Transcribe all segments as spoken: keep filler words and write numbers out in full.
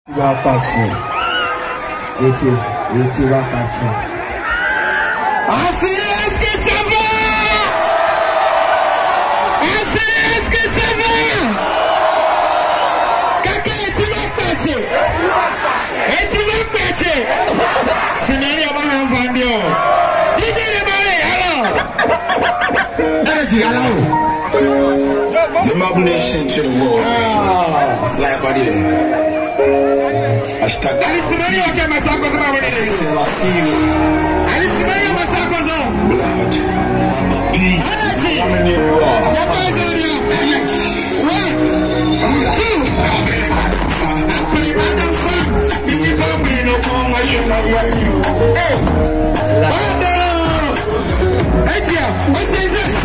Eti bakpakye. Eti, eti bakpakye. Asiri, est-ce que ça va? Asiri, est-ce que ça va? Kaka, eti bakpakye. Eti bakpakye. Scenario ba ha mfandi o. D J Lemari, hello. Energy, hello. The Mob Nation to the world. Ah. Fly by there. Hashtag Alisimani wa kema sako zima mwenye. Selassie. Alisimani wa masako zo. Blood. Papa P. Energy. How many you are? Energy. One, two. Hey. Bandolo. Etia, what is this?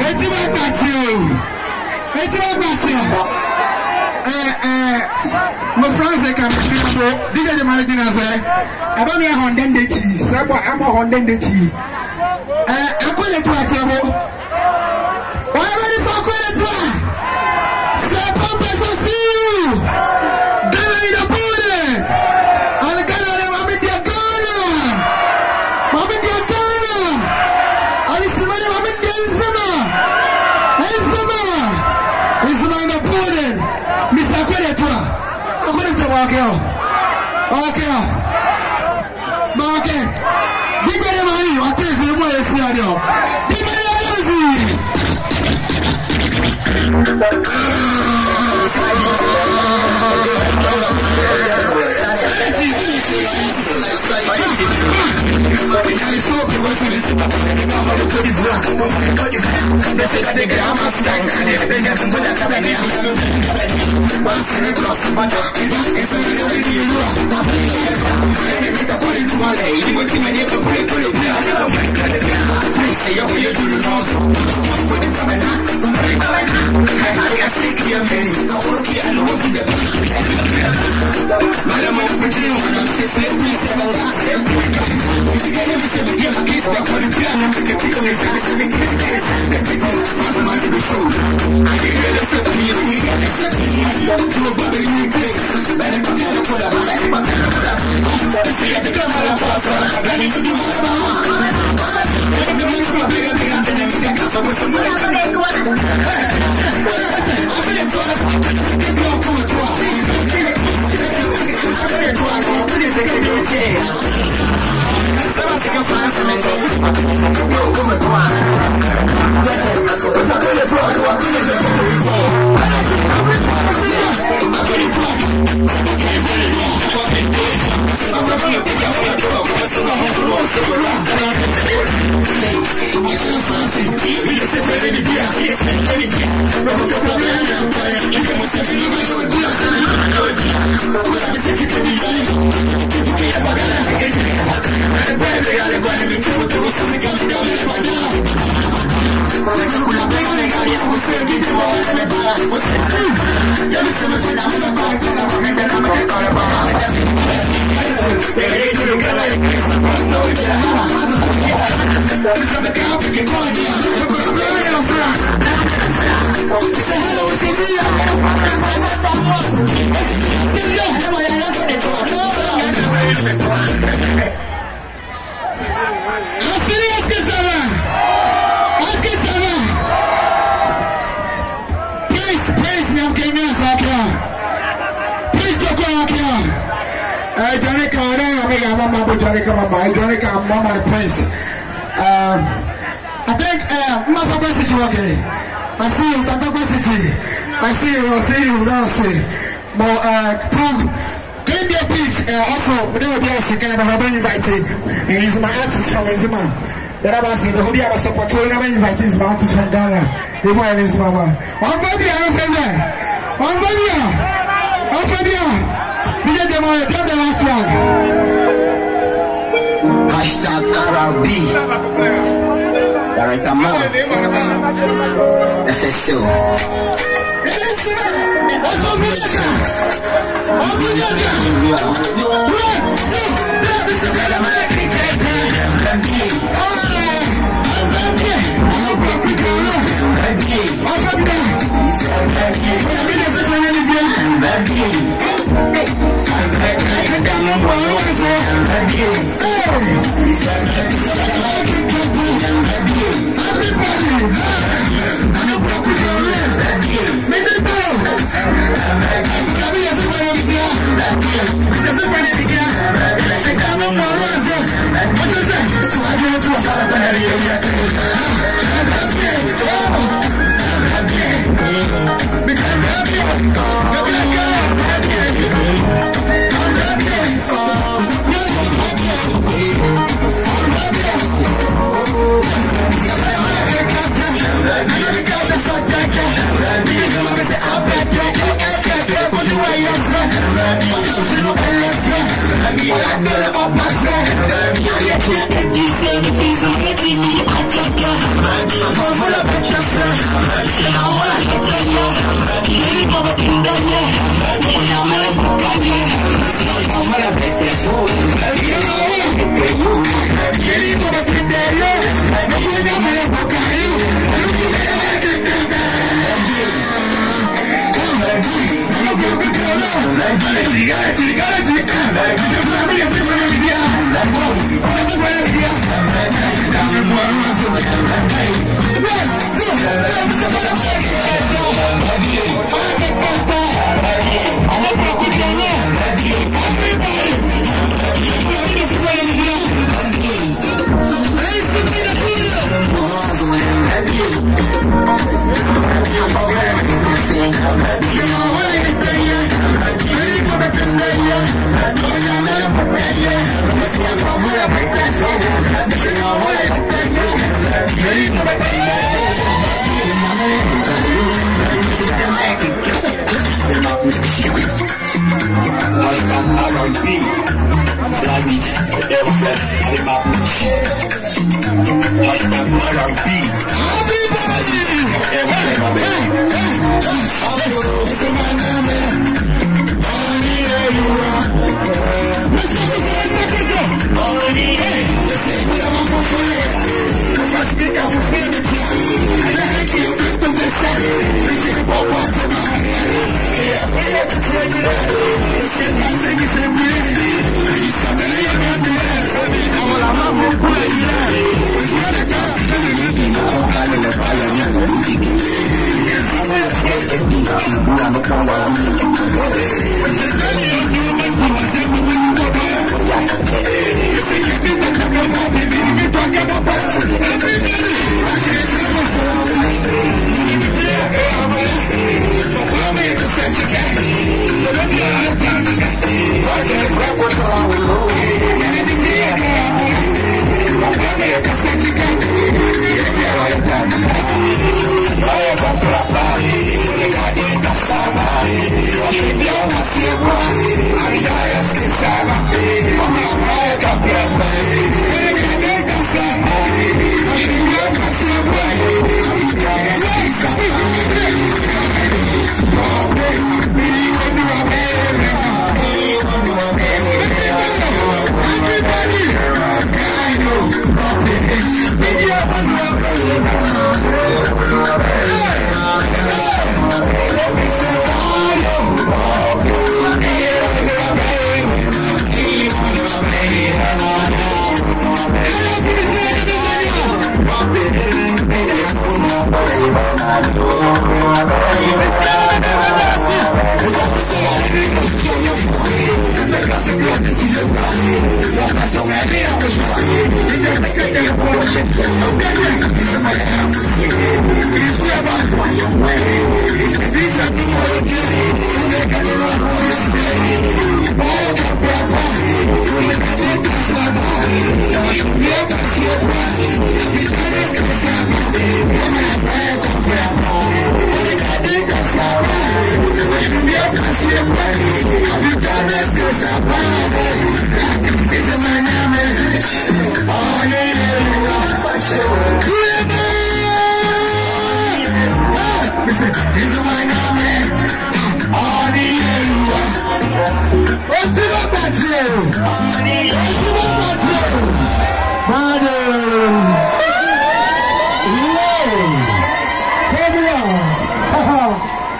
Eti bakpakye o. Eti bakpakye o. Ɛɛ, ɛɛ, mɔɔ France ka me bi bo. D J Lemari gyina sɛ. Ɛba me ahɔ ndɛndɛ kyi. Sɛ bɔ amɔ hɔ ndɛndɛ kyi. Ɛɛ, Akɔnɛ Toa tie bo. Are you ready for Akɔnɛ Toa? Say, Papa, so see you. Ghana in the building. And Ghana, Maame deɛ Ghana. Maame deɛ Ghana. Alisimani, Maame deɛ Nzema. Nzema. Nzema in the building. Mister Akɔnɛ Toa. Akɔnɛ Toa, okay. Okay. Ba okay. D J Lemari, ɔte ase mɔ esi ade o. D J Lemari. Prince, Prince, nyam kɛ nyam sa kɛ. Prince, joko kɛ. Eh, Johnny Ka, ɔda na me ya mama bo Johnny Ka mama. Eh, Johnny Ka mama ni Prince. Um, I think, uh, mma fa kwa sichi wake. I see you, fa kwa sichi. I see you, I see you, no, I see. But, uh, to Columbia Beach, uh, also, we don't be a second, but I've been invited. He's my artist from Nzema. Yɛda mo ase, the whole day I was support, we never invited, he's my artist from Ghana. He won his mama. One for the answer, one for the, one for the. D J Jamal, drop the last one. Hashtag R R B. Director Mo. F S O.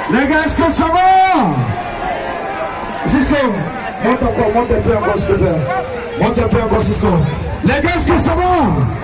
Les gars, est-ce que ça va? Cisco, monte encore, monte un peu encore, s'il te plaît. Monte un peu encore, Cisco. Les gars, est-ce que ça va?